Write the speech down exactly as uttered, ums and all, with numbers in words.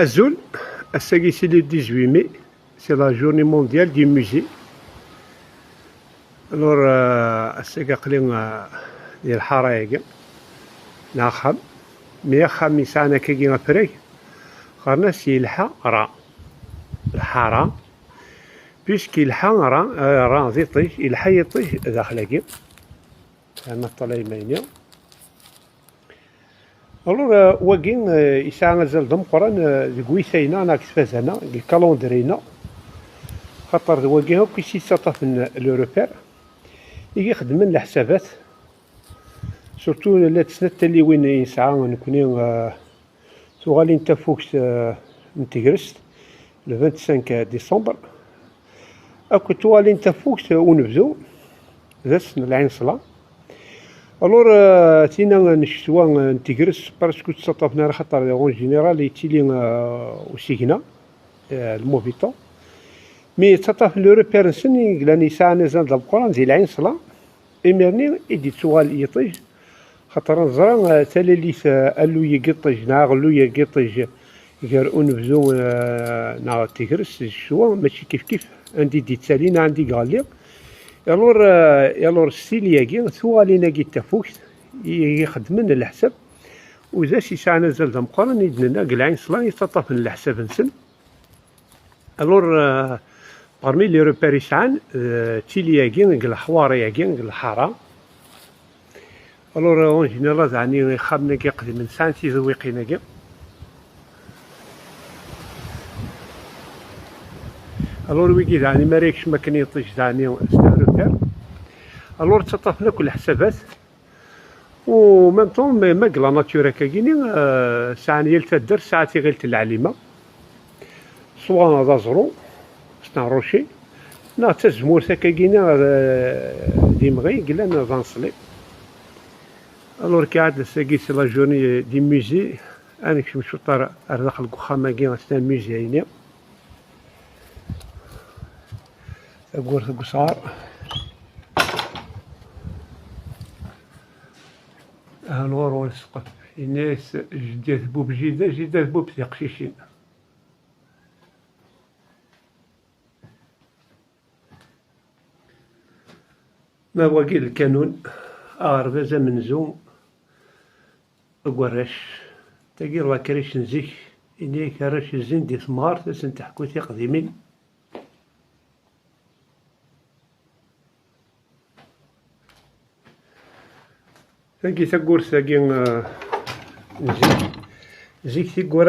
Azul, ass-agi c'est le dix-huit mai, c'est la journée mondiale du musée. Alors, euh, ass-agi aql-i, euh, di lḥara-agi, neɣ axxam. Mi axxam yesɛan akkagi afrag, qqaren-as yelḥa ra. Lḥara, puisque yelḥa ra, euh, ra d iṭij, yelḥa yiṭij daxel-agi. Yerna ṭṭal imayni. Alors, euh, wagi, euh, yesɛa azal d ameqqran, euh, deg witay-nneɣ neɣ deg tfazan-a, deg lkalandri-nneɣ, xaṭer d wagi akk i s-yettaṭṭafen le repère, i ixeddmen leḥsabat. Surtout la d snat talliwin i nesɛa nekni, euh, tuɣalin tafukt, euh, n tegrest, le vingt-cinq décembre, akked tuɣalin tafukt, euh, unebdu, d ass n lɛinṣla. Alors, euh, tina n ccetwa, euh, n tegrest, presque ur ttaṭṭafen ara, xaṭer en général yettili, euh, usigna, euh, le mauvais temps. Mi ttaṭṭafen le repère-nsen, i yellan yesɛan azal d ameqqran di lɛinṣla, imir-nni i d-yettuɣal yiṭij, xaṭer neẓra, euh, talalit, euh, alluy n yiṭij neɣ aɣelluy n yiṭij gar unebdu, euh, neɣ tegrest d ccetwa, mačči kifkif anda i d-yettali neɣ anda i iɣelli. Alors, euh, alors s tili-agi, tuɣalin-agi n tafukt i ixeddmen leḥsab, u d ass yesɛan azal d ameqqran i d-nenna deg lɛinṣla i ttaṭṭafen leḥsab-nsen. Alors, euh, parmi les repères i sɛan, euh, d tili-agi, deg leḥwar-agi, deg lḥara. Alors, euh, en général, zeɛni ixxamen-agi iqdimen sɛan tizuwiqin-agi. Alors, wigi zeɛni mi ara yekcem akken yiṭij zeɛni c'est un repère. Alors, ttaṭṭafen akk leḥsabat. U même temps, ma, ma deg la nature akkagini, euh, sɛan yal taddart tesɛa tiɣilt n lɛelima. Soit d aẓru, c'est un rocher, neɣ d tazemmurt akkagini, euh, d imɣi i yellan d aneṣli. Alors, kkɛad ass-agi c'est la journée du musée, ad nekcem cwiṭ ar, ar daxel n uxxam-agi, c'est un musée-ini. Tawwurt n usɣar. Aha nɣur ur nesqef. Ini-as jeddi atbub jida, jida atbub tiqcicin. Ma wagi d lkanun, aɣerbaz amenzu deg warrac. Tagi d wakric n zik, ini-ak arrac zzin di temɣart, ad sen-teḥku tiqdimin. Tagi tawwurt-agi, eh, n zik. Zik tiggura